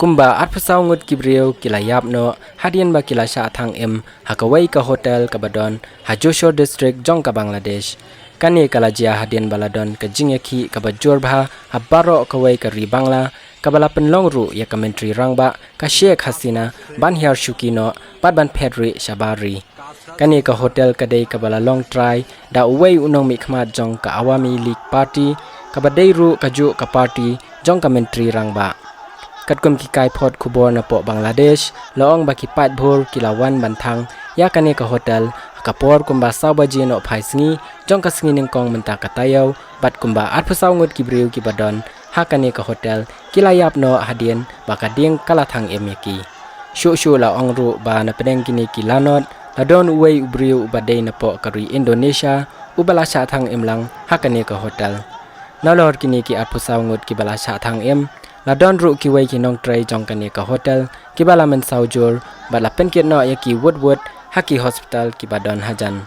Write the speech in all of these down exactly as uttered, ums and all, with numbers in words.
Kumba arphew saw ngut ki briew ki la ïap noh hadien ba ki la shah thang im ha kawei ka hotel kaba don ha Jowai District jong ka Bangladesh. Kane ka la jia hadien ba la don ka jingïakhih kaba jur bha ha baroh kawei ka ri Bangla, kaba la pynlong ruh ïa ka Myntri Rangbah ka Sheikh Hasina ban hiar shuki noh bad ban phet rieh shabar ri. Kane ka hotel ka dei kaba la long trai da uwei u nongmihkhmat jong ka Awami League Party, kaba dei ruh kajuh ka party jong ka Myntri Rangbah. Katkum ki kaiphod khubor napoh Bangladesh, la ong ba ki paidbhur ki la wan ban thang ïa kane ka hotel ha ka por kumba saw baje nohphai sngi jong ka sngi nyngkong mynta ka taïew, bad kumba arphew saw ngut ki briew kiba don ha kane ka hotel ki la ïap noh hadien ba ka ding ka la thang im ïa ki. Shuh shuh la ong ruh ba na pdeng kine ki lanot la don uwei u briew uba dei napoh ka ri Indonesia uba la shah thang im lang ha kane ka hotel. Nalor kine ki arphew saw ngut kiba la shah thang im, la don ruh kiwei ki nongtrei jong kane ka hotel kiba la mynsaw jur bad la pynkit noh ïa ki wut wut ha ki hospital kiba don hajan.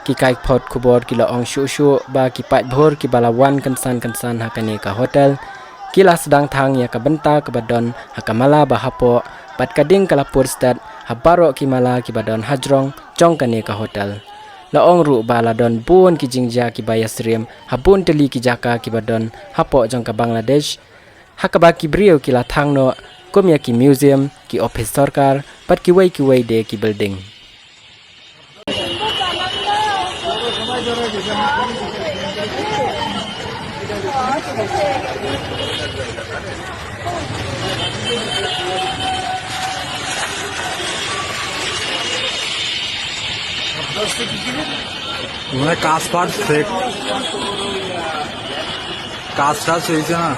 Ki kaiphod khubor ki la ong shuh shuh ba ki paidbhur kiba la wan kynsan kynsan ha kane ka hotel ki la sdang thang ïa ka bynta kaba don ha ka mala ba hapoh, bad ka ding ka la pur stet ha baroh ki mala kiba don hajrong jong kane ka hotel. La ong ruh ba la don bun ki jingjia kiba ïasyriem ha bun tylli ki jaka kiba don hapoh jong ka Bangladesh, ha kaba ki briew ki la thang noh kum ïa ki museum, ki ophis sorkar bad kiwei kiwei de ki building. মানে কাজ ফাজ ফেক, কাজ টাজ হয়েছে না।